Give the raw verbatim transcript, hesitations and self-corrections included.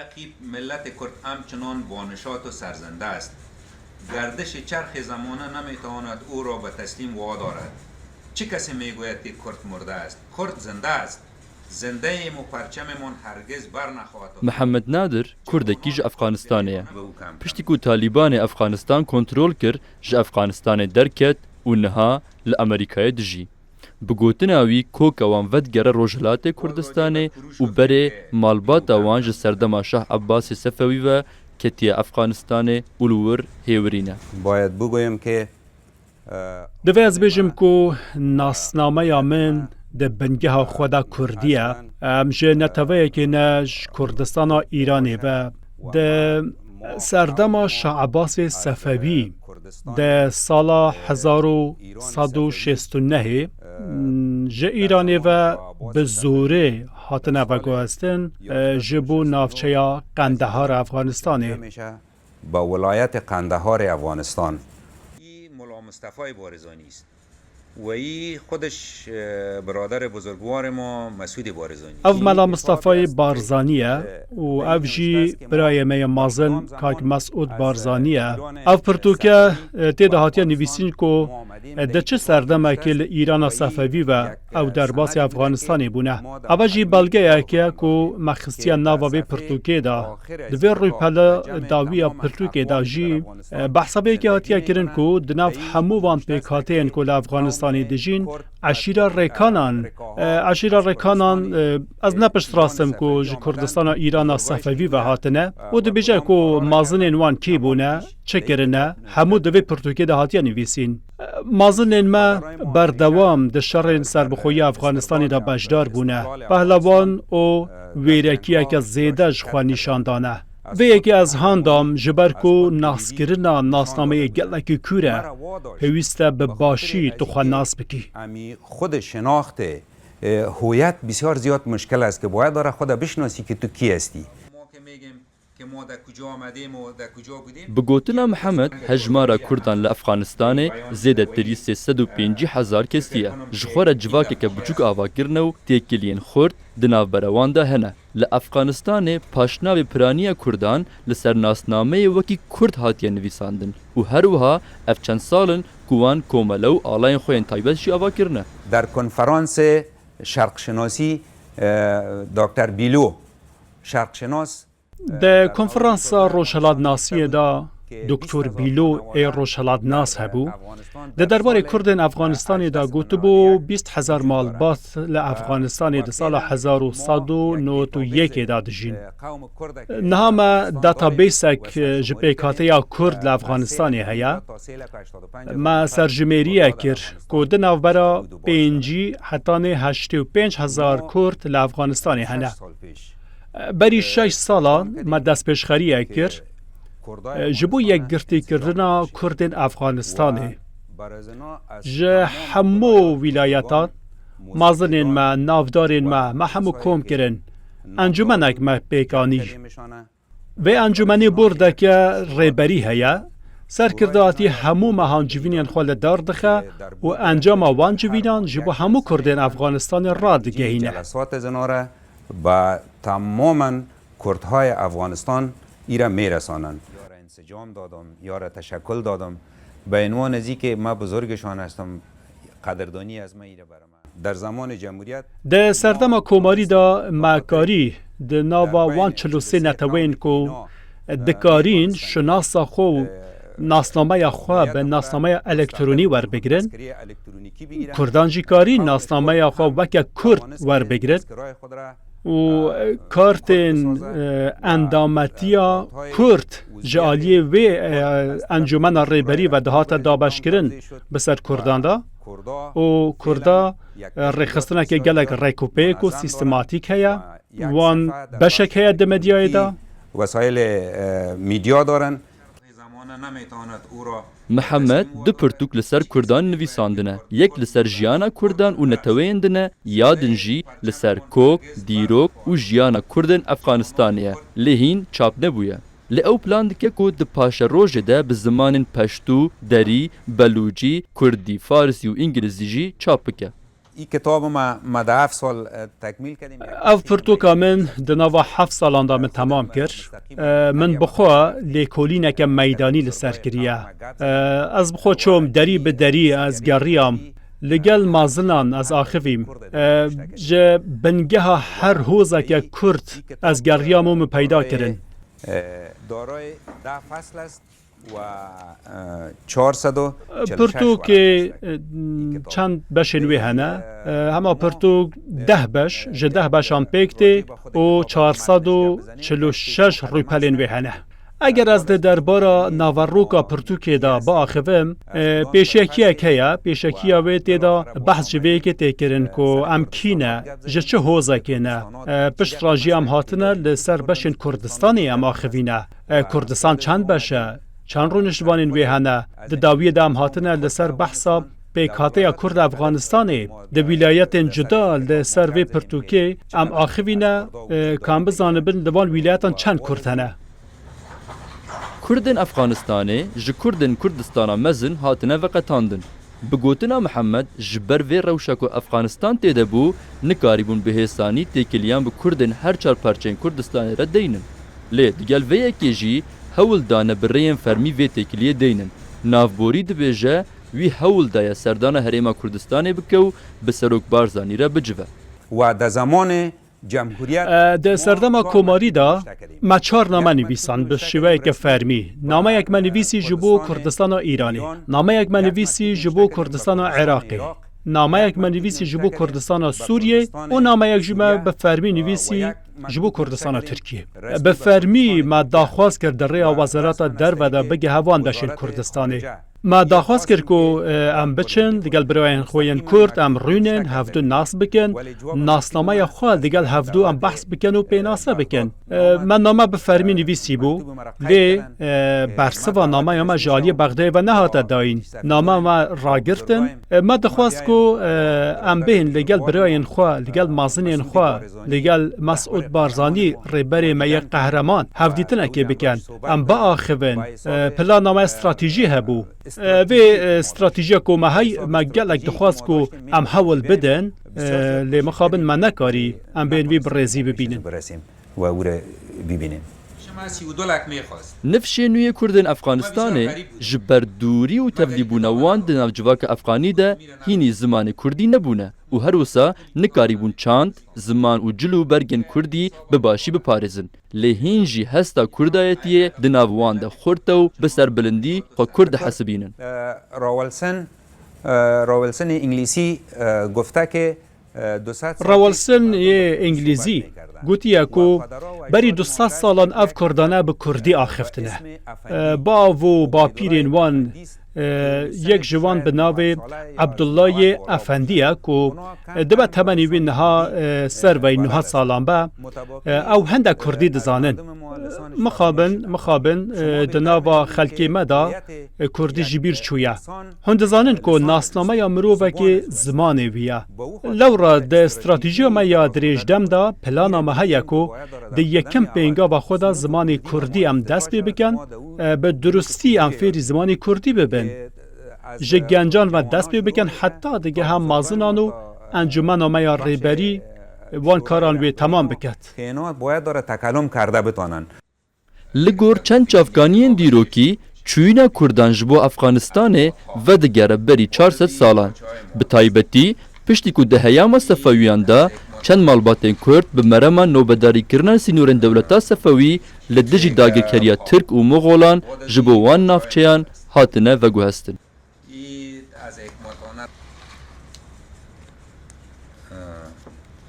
رقیب ملت کرد همچنان بانشات و سرزنده است. گردش چرخ زمانه نمی‌تواند او را به تسلیم وادارد. چه کسی می‌گوید که کرد مرده است؟ کرد زنده است. زنده‌ایم و پرچممان هرگز برنخواهد. Mihemed Nadir, Kurdekî ji Efxanistanê ye. Piştî ku Talîbanê Efxanistan kontrol kir, ji Efxanistanê derket û niha li Amerîkayê dijî. Bi gotina wî, koka wan vedigere Rojhilatê Kurdistanê û berê malbata wan ji serdema Şah Ebbasê Sefewî ve ketiye Efxanistanê û li wir hêwirî ne. باید بگویم که، اه، Divê ez bêjim ku nasnameya min di bingeha xwe de kurdî ye. Em ji neteweyekê ne ji Kurdistana Îranê ve. Di serdema Şah Ebasê Sefewî di sala hezar û sed û şêst û nehê ji Îranê ve bi zorê hatine veguhestin, ji bo navçeya Qendeharê Efxanistanê. به ولایت قندهار افغانستان. این ملا مصطفی بارزانی است. و این خودش، اه، برادر بزرگوار ما مسعود بارزانی. Ev Mela Mistefayê Barzanî ye û ev jî birayê me yê mezin Kak Mesûd Barzanî ye. Ev pirtûke, e, tê de hatiye nivîsîn ku, e, di çi serdemekê li Îrana Sefewî ve ew derbasî Efxanistanê bûne. Eva jî belgeyek e ku me xistiye nava vê pirtûkê de. Di vê rûpela dawî ya pirtûkê de jî, e, behsa vê yekê hatiye kirin ku di nav hemû van pêkhateyên ku li Efxanistanê dijîn, eşîra Rêkanan, e, eşîra Rêkanan, e, ez ne piştrast im ku ji Kurdistana Îrana Sefewî ve hatine û dibêje ku mezinên wan kî bûne, çi kirine, hemû di vê pirtûkê de hatiye nivîsîn. Mezinên me berdewam di şerên serbixweyiya Efxanistanê de beşdar bûne. Pehlewan û wêrekiyeke zêde ji xwe nîşan dane. Vê yekê ez han dam, ji ber ku naskirina nasnameyê gelekî kûr e, pêwîst e bi başî tu xwe nas bikî. امی خود شناخت، اه، هویت بسیار زیاد مشکل است که باید داره خود بشناسی که تو کی هستی. Bi gotina Mihemed, hejmara Kurdan li Efxanistanê zêdetirî sê sed û pêncî hezar kesî ye. Ji xwe re civakeke biçûk ava kirine û têkiliyên xurt di navbera wan de hene. Li Efxanistanê paşnavê piraniya Kurdan li ser nasnameyê wekî Kurd hatiye nivîsandin û her wiha ev çend sal in ku wan komele û alayên xwe yên taybet jî ava kirine. در کنفرانس شرقشناسی، اه، دکتر بیلو، شرقشناس، Di konferansa rojhilatnasiyê de Doktor Bîlo ê rojhilatnas hebû. Di derbarê Kurdên Efxanistanê de gotibû, bîst hezar malbat li Efxanistanê di sala hezar û sed û nod û yekê de dijîn. Niha me databasek ji pêkhateya Kurd li Efxanistanê heye. Me serjimêriye kir ku di navbera pêncî hetanê heştê û pênc hezar Kurd li Efxanistanê hene. Berî şeş salan me destpêşxeriyek kir, e, ji bo yekgirtîkirina Kurdên Efxanistanê. Ji hemû wîlayetan, mezinên me, navdarên me, me hemû kom kirin. Encûmenek me pêk anî. Vê encûmenê bordeke rêberî heye. Serkirdeyatî hemû mehan civînên xwe li dar dixe û encama wan civînan ji bo hemû Kurdên Efxanistanê radigehîne. جلسات زناره به تماما کردهای افغانستان ایره می‌رسانند. یار انسجام دادم، یار تشکل دادم. به عنوان از اینکه من بزرگشان هستم، قدردانی از من ایره برم. در زمان جمهوریت Di serdema komarî de me karî di nava wan çil û sê neteweyên ku dikarîn şinasa xwe û nasnameya xwe bi nasnameya elektronî werbigirin, Kurdan jî karîn nasnameya xwe weke Kurd werbigirin û kartên, e, endametiya Kurd ji aliyê vê, e, encûmena rêberî ve dihate dabeşkirin bi ser Kurdan de û Kurda, e, rêxistineke gelek rêkûpêk û sîstematîk heye. Wan beşek heye di medyayê de. وسایل، اه، میدیا دارن. Mihemed du pirtûk li ser Kurdan nivîsandine. Yek li ser jiyana Kurdan û neteweyên din e, ya din jî li ser kok, dîrok û jiyana Kurdên Efxanistanê ye. Lê hîn çap nebûye. Lê ew plan dike ku di paşerojê de bi zimanên Peştû, Derî, Belûcî, Kurdî, Farisî û Îngilizî jî çap bike. Î kitabê me, me di heft sal, e, tekmîl kerdî. Ev pirtûka min di nava heft salan de min temam kir. E, min bi xwe lêkolîneke meydanî li ser kiriye. E, ez bi xwe çûm derî bi derî, ez geriyam. Li gel mazinan ez axivîm. E, ji bingeha her hozeke Kurd ez geriyam û min peyda kirin. E, darayê deh fesl est. Pirtûkê, e, çend beşên wê hene. E, hema pirtûk deh beş, ji deh beşan pêk tê û çar sed û çil û şeş rûpelên wê hene. Eger ez di derbara naveroka pirtûkê de biaxivim, e, pêşekiyek heye, pêşekiya wê tê de behs ji vê yekê tê kirin ku em kî ne, ji çi hozekê ne. E, pişt re jî em hatine li ser beşên Kurdistanê em axivîne. E, Kurdistan çend beş e? Çend rûniştvanên wê hene? Di dawiyê de em hatine li ser behsa pêkhateya Kurd Efxanistanê. Di wîlayetên cuda li ser vê pirtûkê em axivîne, e, ka em bizanibin li van wîlayetan çend Kurd hene. Kurdên Efxanistanê ji Kurdên Kurdistana mezin hatine veqetandin. Bi gotina Mihemed, ji ber vê rewşa ku Efxanistan tê de bû, nikarîbûn bi hêsanî têkiliyan bi Kurdên her çar parçeyên Kurdistanê re deynin. Lê digel vê yekê jî hewl dane bi rêyên fermî vê têkiliyê deynin. Navborî dibêje, wî hewl daye serdana Herêma Kurdistanê bike û bi Serok Barzanî re bicive. Wa de zamanê E, di serdema komarî de me çar name nivîsan bi şêweyeke fermî. Nameyek me nivîsî ji bo Kurdistana Îranê, nameyek me nivîsî ji bo Kurdistana Iraqê, nameyek me nivîsî ji bo Kurdistana Sûriyê û nameyek jî me bi fermî nivîsî ji bo Kurdistana Tirkiyê. Bi fermî me daxwaz kir di rêya Wezareta Derve de bigehe van beşên Kurdistanê. Me daxwaz kir ku, e, em biçin, digel birayên xwe yên Kurd, em rûnin, hevdu nas bikin, nasnameya xwe digel hevdu em behs bikin û pênase bikin. E, me name bi fermî nivîsî bû, lê, e, bersiva nameya me ji aliyê Bexdayê ve nehate dayîn. Name me ragirtin. E, me dixwest ku, e, em bêhn ligel birayên xwe, ligel mazinên xwe, ligel Mesûd Barzanî, rêberê me yê qehreman, hevdîtinekê bikin. Em biaxivin. E, plana me stratejî hebû. E, vê, e, stratejiya ku me hey, me gelek dixwest ku em hewl bidin, e, lê mixabin me nekarî em bên vî bi rêzî bibînin. Nifşê nû yê Kurdên Efxanistanê ji ber dûrî û tevlîbûna wan di nav civaka Efxanî de hînî zimanê Kurdî nebûne û her wisa nikarîbûn çand, ziman û cil û bergên Kurdî bi başî biparêzin. Lê hîn jî hesta kurdayetiyê di nav wan de xurt e û bi serbilindî xwe kurd dihesibînin. Rawelson, e, Rawelsonê Îngilîsî, e, guftekê, e, du sed Rawelson yê Îngilîzî gotiye ku berî du sed salan ev kurdane bi kurdî axiftine. E, bav û bapîrên wan, e, yek ji wan bi navê Abdullah yê Efendî ye ku, e, dibe temenê wî niha, e, ser veyî neh sed salan be, e, ew hende kurdî dizanin. Mixabin, mixabin, e, di nava xelkê me de, e, kurdî ji bîr çûye. Hûn dizanin ku nasnameya mirovekê zimanê wî ye. Lewra di stratejiya me ya dirêjdem de plana me heye ku di yekem pêngava xwe de zimanê kurdî em dest pê bikin, e, bi durustî em fêrî zimanê kurdî bibin. Ji gencan ve dest pê bikin heta digehe mazinan û encûmena me ya rêberî wan karan wê temam biket. Hêno boya dore tekelum kerde bitonin. Li gor çend çavkaniyên dîrokî, çûyîna Kurdan ji bo Efxanistanê vedigere berî çar sed salan. Bi taybetî, piştî ku di heyama Sefewiyan de çend malbatên Kurd bi merema nobedarîkirina sînorên dewleta Sefewî li dijî dagirkeriya Tirk û Moxolan ji bo wan navçeyan hatine veguhestin.